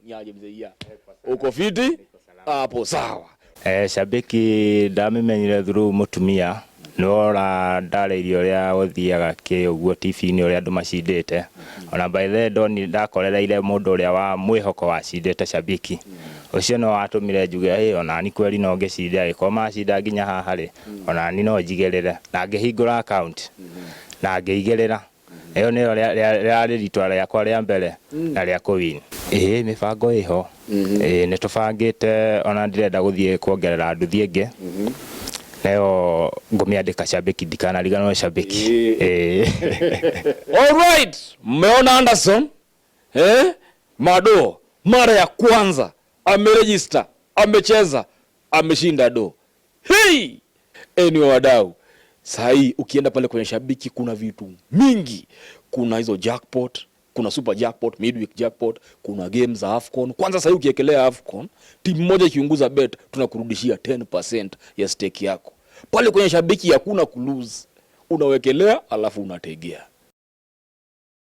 Niaje mzee ya? Uko fiti? Hapo sawa. Eh, Shabiki ndamĩmenyire through mũtumia nĩwora ndarĩirie ũrĩa gũthiaga kĩ ũguo TV-inĩ ũrĩa andũ macindĩte. Ona by the way ndoni ndakorereire mũndũ ũrĩa wa mwĩhoko wacindĩte Shabiki. Ũcio no watũmire njuge ĩ onani kweri no ngĩcinde, angĩkorwo macinda nginya haha rĩ, onani no njigĩrĩre. Na ngĩhingũra account na ngĩigĩrĩra. Ĩyo nĩyo rĩarĩ ritwa rĩakwa rĩa mbere na rĩa kũwin. Ĩĩ mĩbango ĩho. Ĩĩ nĩ tũbangĩte ona ndĩrenda gũthiĩ kuongerera nduthi ĩngĩ. Nayo ngũmĩandĩka Shabiki ndikanariganĩrwo Shabiki. Ĩĩ. All right, mmeona Anderson, eh? Mado mara ya kwanza ameregister, amecheza, ameshinda do. Hey! Anyway, wadau, sahii ukienda pale kwenye Shabiki kuna vitu mingi. Kuna hizo jackpot, kuna super jackpot, midweek jackpot, kuna game za AFCON. Kwanza sahii ukiekelea AFCON, timu moja ikiunguza bet tunakurudishia 10% ya stake yako. Pale kwenye Shabiki hakuna kulose. Unawekelea alafu unategea.